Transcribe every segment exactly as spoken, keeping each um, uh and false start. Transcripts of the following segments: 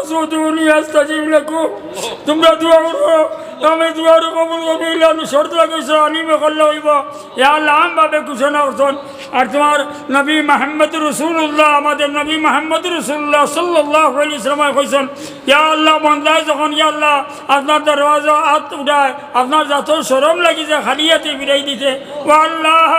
ادعوني أستجب لكم। তুমরা দোয়া করো, আমি দোয়ারে কবুল করমু, ইলা আমি শর্ত লাগাইছি, আলিমে কল্লা অইবো। ইয়া আল্লাহ, আমভাবে ঘোষণা করছইন। আর তুমার নবী মুহাম্মদুর রাসূলুল্লাহ, আমাদের নবী মুহাম্মদুর রাসূলুল্লাহ সাল্লাল্লাহু আলাইহি ওয়াসাল্লাম কইছইন, ইয়া আল্লাহ, বান্দায় যখন, ইয়া আল্লাহ, আপনার দরওয়াজা আত উঠায়, আপনার যত শরম লাগি যায় খালি আতে ফিরাই দিতে। ও আল্লাহ,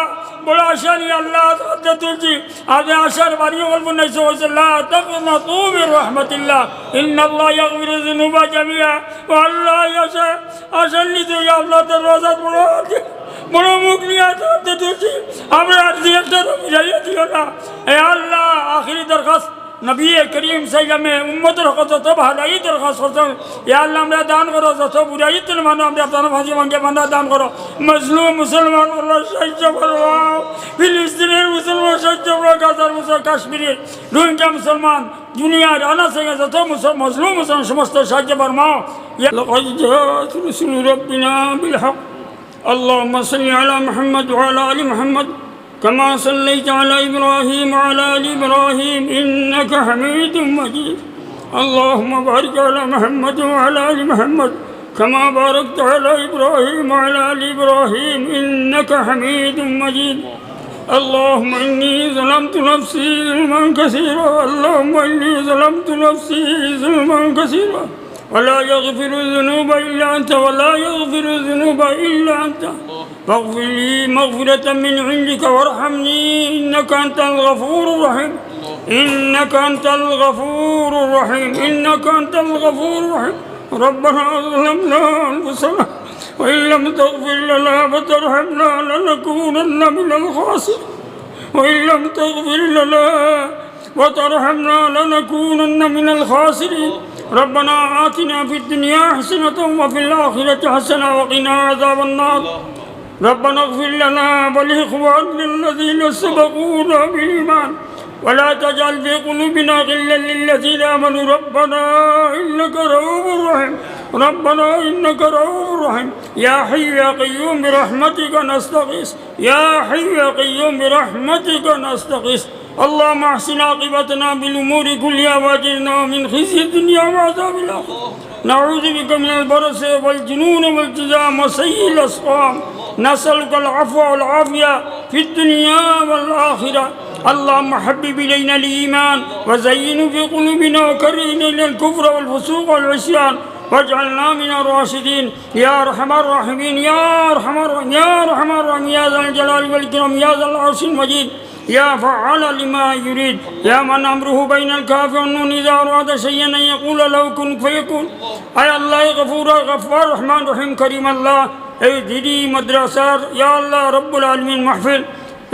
বড় আশা নিয়া আল্লাহ আত তুলছি, আপনে আশার বাণী অকল বানাইছইন, কইছইন, لا تقنطوا من رحمة الله إن الله يغفر الذنوب جميعا। ও আল্লাহ, এই আশা, আশার নিচে, ইয়া আল্লাহ, দরওয়াজাত বড়, বড় মুখ নিয়া আত তুলছি, আমরা আর দুই একটা ফিরাইয়া দিও না। এ আল্লাহ, আখিরি দরখাস্ত, নবী করিম সাল্লামে উম্মতর হকো যত ভালাই দরখাস্ত করছইন, ইয়া আল্লাহ, আমরারে দান করো, যত বুরাই তনে মানো, আমরা আপনার ফাঁসি ভাঙ্গে বান্দা দান করো। মজলুম মুসলমান আল্লাহ সাহায্য করো, ফিলিস্তিনের মুসলমান সাহায্য করো, গাজার মুসলমান, কাশ্মীরের, রোহিঙ্গা মুসলমান, দুনিয়ার আনাচে যত মুসল-, মজলুম মুসলমান সমস্ত সাহায্য ফরমাও। ইয়া لقد جاءت رسل ربنا بالحق। اللهم صل على محمد وعلى آل محمد كما صليت على إبراهيم وعلى آل إبراهيم إنك حميد مجيد. اللهم بارك على محمد وعلى آل محمد كما باركت على إبراهيم وعلى آل إبراهيم إنك حميد مجيد. اللهم إني ظلمت نفسي ظلما كثيرا. اللهم إني ظلمت نفسي ظلما كثيرا ولا يغفر الذنوب إلا أنت، ولا يغفر الذنوب إلا أنت، فاغفر لي مغفرة من عندك وارحمني إنك أنت الغفور الرحيم. إنك أنت الغفور الرحيم. إنك أنت الغفور الرحيم. ربنا ظلمنا أنفسنا وإن لم تغفر لنا وترحمنا لنكونن من الخاسرين. وإن لم تغفر لنا وترحمنا لنكونن من الخاسرين. ربنا آتنا في الدنيا حسنة وفي الآخرة حسنة وقنا عذاب النار. ربنا اغفر لنا ولإخواننا الذين سبقونا بالإيمان ولا تجعل في قلوبنا غلا للذين آمنوا ربنا إنك رؤوف رحيم. ربنا إنك رؤوف رحيم. يا حي يا قيوم برحمتك نستغيث. يا حي يا قيوم برحمتك نستغيث. اللهم أحسن عاقبتنا بالأمور كلها وأجرنا من خزي الدنيا وعذاب الآخرة. نعوذ بك من البرص والجنون والجذام وسيء الأسقام. نسألك العفو والعافية في الدنيا والآخرة. اللهم حبب إلينا الإيمان وزينه في قلوبنا وكره إلينا الكفر والفسوق والعصيان واجعلنا من الراشدين. يا أرحم الراحمين، يا أرحم الراحمين، يا أرحم الراحمين، يا ذا الجلال والإكرام، يا ذا العرش المجيد، يا فعال لما يريد، يا من أمره بين الكاف والنون إذا أراد شيئا أن يقول له كن فيكون. আয় আল্লাহ, গফুর, গফফার, রহমান, রহিম, করিম আল্লাহ, এই দিনি মাদ্রাসার, ইয়া আল্লাহ, রব্বুল আলামিন মাহফিল,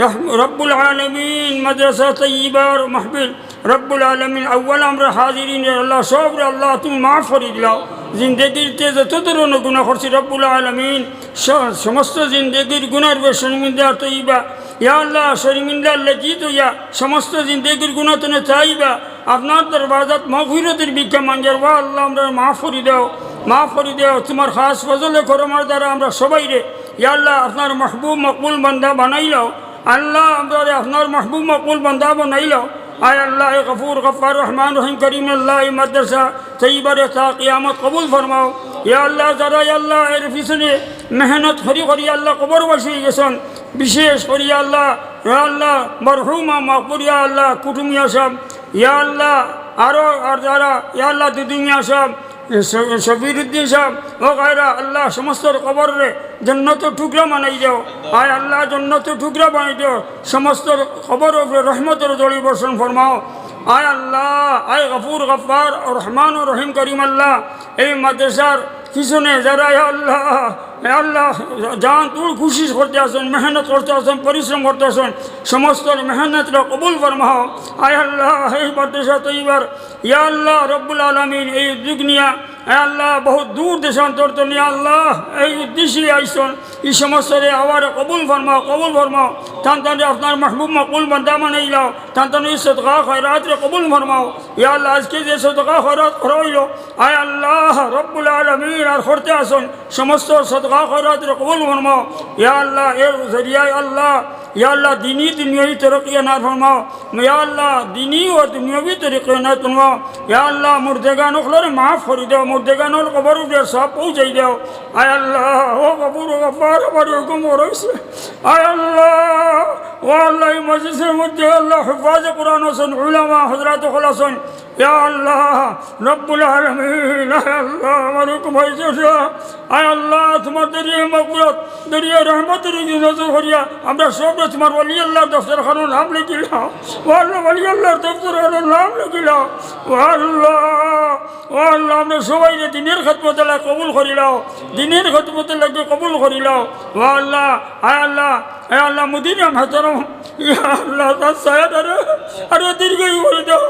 রহ-, রব্বুল আলামিন মাদ্রাসা তৈয়বার মাহফিল, রব্বুল আলামিন, আউয়াল আমরা হাজিরিন, ইয়া আল্লাহ, সবরে আল্লাহ তুমি মাফ করি দিলাও। জিন্দেগিতে যত ধরনের গুনাহ করছি, রব্বুল আলামিন, স-, সমস্ত জিন্দেগির গুনার উপরে শর্মিন্দা তৈয়বা, ইয়া আল্লাহ, শর্মিন্দা লজ্জিত ইয়া, সমস্ত জিন্দেগির গুনাহ তনে চাইবা, আপনার দরওয়াজাত মাগফিরতের ভিক্ষা মাঙ্গের, ওয়া আল্লাহ, আমরা মাফ করি দাও, মাফ করি দাও, তোমার খাস ফজলে করমর দ্বারা আমরা সবাইরে, ইয়া আল্লাহ, আপনার মাহবুব মকবুল বান্দা বানাইলাও। আল্লাহ, আমরারে আপনার মাহবুব মকবুল বান্দা বানাইলাও। আয় আল্লাহ, এ গফুর, গফফার, রহমান, রহিম, করিম আল্লাহ, এই মাদ্রাসা তৈয়বারে তা কিয়ামত কবুল ফরমাও। ইয়া আল্লাহ, যারা, ইয়া আল্লাহ, এর পিছনে মেহনত করি করি, ইয়া আল্লাহ, কবরবাসী অই গেছইন, বিশেষ করি, ইয়া আল্লাহ, ইয়া আল্লাহ, মরহুমা মাকবুর, ইয়া আল্লাহ, কুটুমিয়া সাহেব, ইয়া আল্লাহ, আরো আর যারা, ইয়া আল্লাহ, দুদুমিয়া সাহেব, শ-, শফিরুদ্দিন সাহেব, ও গায়রা, আল্লাহ, সমস্তর কবররে জন্নতর টুকরা বানাই দেও। আয় আল্লাহ, জন্নতর টুকরা বানাই দেও। সমস্তর কবর উপরে রহমতর জড়ি বর্ষণ ফরমাও। আয় আল্লাহ, আয় গফুর, গফফার, রহমান ও রহিম, করিম আল্লাহ, এই মাদ্রাসার পিছনে যারা, ইয়া আল্লাহ, ইয়া আল্লাহ, জান তুর কোশিশ করতে আছইন, মেহনত করতে আছইন, পরিশ্রম করতে আছইন, সমস্তর মেহনতরে কবুল ফরমাও। আয় আল্লাহ, এই মাদ্রাসা তৈয়বার, ইয়া আল্লাহ, রব্বুল আলামিন, এই উদ্যোগ নিয়া, আয় আল্লাহ, বহুত দূর দেশান্তর তনে, ইয়া আল্লাহ, এই উদ্দেশ্যে আইছইন, এই সমস্তরে আওয়ারে কবুল ফরমাও, কবুল ফরমাও। তান তানরে আপনার মাহবুব মকবুল বান্দা বানাইলাও, তান তানর এই সদকা খয়রাতরে কবুল ফরমাও। ইয়া আল্লাহ, আজকে যে সদকা খয়রাত করা অইলো, আয় আল্লাহ, রব্বুল আলামিন, আর করতে আছইন, সমস্ত সদকা খয়রাতরে কবুল ফরমাও। ইয়া আল্লাহ, এর জরিয়ায় আল্লাহ, ইয়া আল্লাহ, দিনী দুনিয়াবি তরক্কি এনায়েত ফরমাও। ইয়া আল্লাহ, দিনী ও দুনিয়াবি তরক্কি এনায়েত ফরমাও। ইয়া আল্লাহ, মুর্দেগান অকলরে মাফ করি দেও, মুর্দেগান অকলর কবরো সওয়াব পৌঁছাই দেও। আয় আল্লাহ, ও গফুর, ও গফফার, আমার হুকুম বড় অইছে। আয় আল্লাহ, ও আল্লাহ, এই মজলিসর মধ্যে আল্লাহ হুফাজে কোরআন আছইন, উলামা হযরত অকল আছইন। ইয়া আল্লাহ, রব্বুল আলামিন, আয় আল্লাহ, আমার হুকুম অইছে। আয় আল্লাহ, তুমার দরিয়ায়ে মাগফিরাত, দরিয়ায়ে রহমতর দিকে নজর করিয়া আমরা সবরে তুমার ওলি আল্লাহর দফতরখানোর নাম লেখিলাও। ও আল্লাহ, ওলি আল্লাহর দফতরখানোর নাম লেখিলাও। ও আল্লাহ, ও আল্লাহ, আমরা সবাইরে দিনের খেদমতর লাগি কবুল করিলাও, দিনের খেদমতর লাগি কবুল করিলাও। ও আল্লাহ, আয় আল্লাহ, আয় আল্লাহ, মুদিরে মুহতারাম, ইয়া আল্লাহ, তান ছায়াটারে আরো দীর্ঘায়ু করি দেও।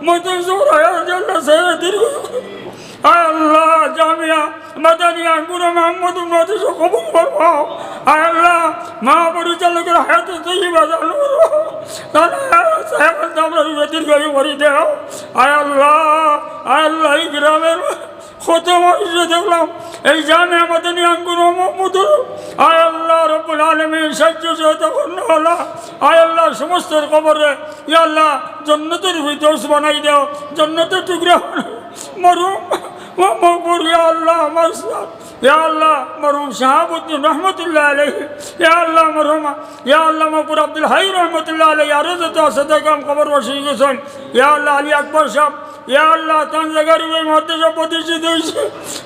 মজলিসর আয় আল্লাহ, ছায়া দীর্ঘায়ু করি দেও। আয় আল্লাহ, জামিয়া মাদানিয়া আঙ্গুর মোহাম্মদ উন্নতি কবুল ফরমাও। আয় আল্লাহ, মহাপরিচালকের হায়াতে তৈয়বা দান করো। তান ছায়ার তলে আমরারে দীর্ঘায়ু করি দেও। আয় আল্লাহ, আয় আল্লাহ, এই গ্রামের কত মানুষরে দেখলাম, এই জামিয়া মাদানিয়া আঙ্গুর মোহাম্মদ, আয় আল্লাহ রব্বুল আলামিন, সাহায্য সহায়তা করো আল্লাহ। আয় আল্লাহ, সমস্তর কবররে, ইয়া আল্লাহ, জান্নাতুল ফিরদাউস বানাই দেও, জান্নাতের টুকরা বানাই দেও। মরহুম ও মকবুর, ইয়া আল্লাহ, আমার উস্তাদ, ইয়া আল্লাহ, মরহুম শাহাবুদ্দিন রহমতুল্লাহ আলাইহি, ইয়া আল্লাহ, মরহুম, ইয়া আল্লাহ, মকবুর আব্দুল হাই রহমতুল্লাহ আলাইহি, আরো যত আছে, তাইন কবরবাসী অই গেছইন। ইয়া আল্লাহ, আলী আকবর সাহেব, ইয়া আল্লাহ, তান জাগার উপরে মাদ্রাসা প্রতিষ্ঠিত অইছে।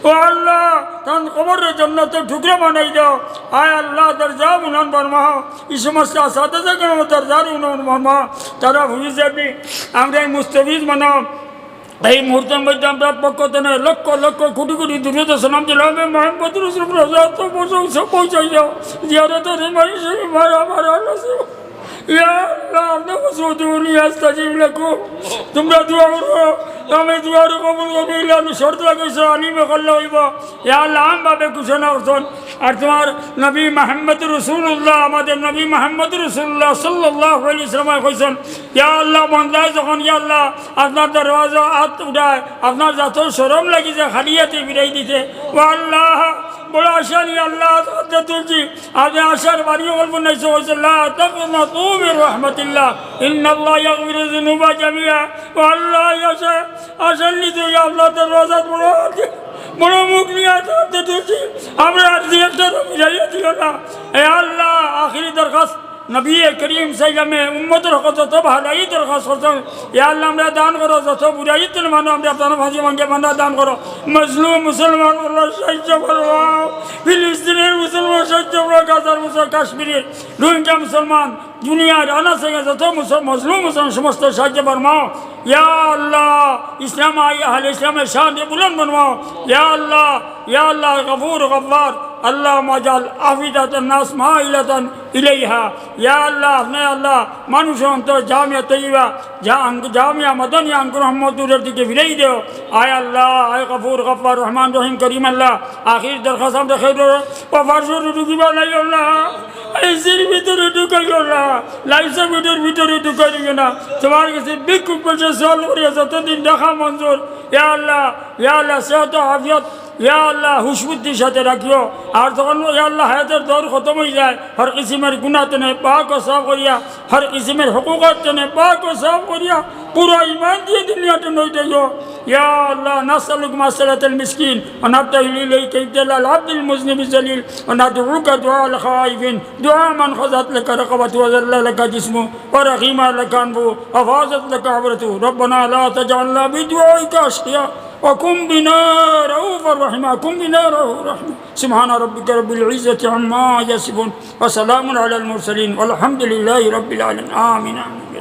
ও আল্লাহ, তান কবররে জান্নাতের টুকরা বানাই দেও। আয় আল্লাহ, দরজা বুলন্দ ফরমাও। এই সমস্ত আসাতিজা কেরামর দরজার বুলন্দ ফরমাও। তারা ভবিষ্যতে আমরা এই মুস্তাফিজ বানাও। এই মুহূর্তের মধ্যে আমরার পক্ষ থেকে লক্ষ লক্ষ কোটি কোটি দুরূদ ও সালাম জনাবে মোহাম্মদ রসুলুল্লাহ পৌঁছাই দেও। জিয়ারতে রুমাইল শরীফ মারা মারা নসিব। ইয়া আল্লাহ, আন্তা উদউনি আস্তাজিব লাকুম। তুমরা দোয়া করো, আমি দোয়ারে কবুল করমু, ইলা আমি শর্ত লাগাইছি, আলিমে করলে অইবো। ইয়া আল্লাহ, আমভাবে ঘোষণা করছইন। আর তুমার নবী মুহাম্মদ রাসূলুল্লাহ, আমাদের নবী মুহাম্মদ রাসূলুল্লাহ সাল্লাল্লাহু আলাইহি ওয়াসাল্লাম কইছইন, ইয়া আল্লাহ, বান্দায় যখন, ইয়া আল্লাহ, আপনার দরওয়াজা আত উঠায়, আপনার জাতর শরম লাগি যায় খালি আতে ফিরাই দিতে। ও আল্লাহ, বড় আশা নিয়া আল্লাহ, আত তুলছি, আপনে আশার বাড়ি অকল বানাইছইন, কইছইন, লা তাকনাতু মির রাহমাতিল্লাহ, ইন্নাল্লাহা ইয়াগফিরুয যুনুবা জামিআ। ও আল্লাহ, এই আশা, আশান্বিত অইয়া আপনার দরওয়াজাত বড়, বড় মুখ নিয়া আত তুলছি, আমরারে আর দুই একটা ফিরাইয়া দিও না। এ আল্লাহ, আখিরি দরখাস্ত, নবী করিম সাল্লাল্লাহু আলাইহি ওয়াসাল্লামে উম্মতর হকো যত ভালাই দরখাস্ত করছইন, ইয়া আল্লাহ, আমরারে দান করো, যত বুরাই তনে মানো, আমরারে আপনার ফাঁসি ভাঙ্গে বান্দা দান করো। মজলুম মুসলমান অকলর সাহায্য ফরমাও, ফিলিস্তিনের মুসলমান সাহায্য ফরমাও, গাজার মুসলমান, কাশ্মীরের রোহিঙ্গা মুসলমান, দুনিয়ার আনাচে কানাচে যত মুসল-, মজলুম মুসলমান সমস্ত সাহায্য ফরমাও। ইয়া আল্লাহ, ইসলাম আই-, আহলে ইসলামের শানরে বুলন্দ ফরমাও। ইয়া আল্লাহ, ইয়া আল্লাহ, গফুর গফফার, আল্লাহুম্মা জাল আফিদাতান নাস মাইলাতান ইলাইহা। ইয়া আল্লাহ, আপনে আল্লাহ, মানুষর অন্তর জামিয়া তৈয়বা, জা-, আঙ্গ-, জামিয়া মাদানিয়া আঙ্গুর মোহাম্মদপুরের দিকে ফিরাই দেও। আয় আল্লাহ, আয় গফুর গফফার, রহমান রহিম করিম আল্লাহ, আখির দরখাস্ত আমরা খেয়ে দেবো। ও ফার্সর রুগী বানাইও না, এসির ভিতরে ঢুকাইও না, লাইফ সাপোর্টের ভিতরে ঢুকাইও না। তোমার কাছে ভিক্ষুক পয়সা সওয়াল করিয়া যতদিন দেখা মঞ্জুর, ইয়া আল্লাহ, ইয়া আল্লাহ, সেহত আফিয়ত, ইয়া আল্লাহ, হুশ বুদ্ধির সাথে রাখিও। আর যখন, ইয়া আল্লাহ, হায়াতের দৌর খতম অই যায়, হর কিসিমের গুনাহ তনে পাক ও সাফ করিয়া, হর কিসিমের হুকুকাত তনে পাক ও সাফ করিয়া, পুরা ইমান দিয়া দুনিয়াতে নই যাইও। يا الله، نسألك مسألة المسكين، ونبتهل إليك ابتهال العبد المذنب الذليل، وندعوك دعاء الخائفين، دعاء من خضعت لك رقبته وذل لك جسمه ورغم لك أنفه وفاضت لك عبرته. ربنا لا تجعلنا بدعائك أشقياء، وكن بنا رؤوفا رحيما، كن بنا رؤوفا رحيما. سبحان ربك رب العزة عما يصفون، وسلام على المرسلين، والحمد لله رب العالمين. آمين، آمين.